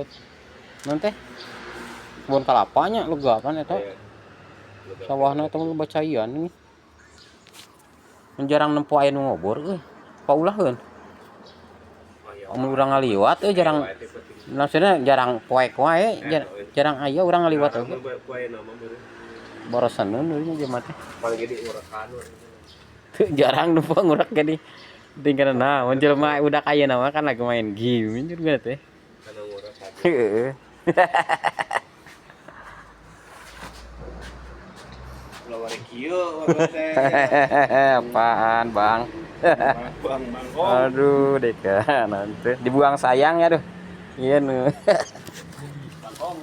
Deket naon teh? Kebun kalapanya lega pan eta. Sawahna eta mah loba caian nih. Jarang nempo aya nu ngobor euy. Paulaheun. Amun urang ngaliwat euy jarang, maksudnya jarang poek wae, jarang aya urang ngaliwat oge. Boroseneun euy nya jelema teh. Paling gede urakan. Teu jarang nempo ngurak ge di tinggal naon jelema udah ayeuna mah kan lagi main game juga teh. Karena ngurakan. Heeh. Ulah kieu teh. Apaan, Bang? Bang, Bang. Aduh, deka nanti dibuang sayang ya, duh. Iya nu. Bangkong.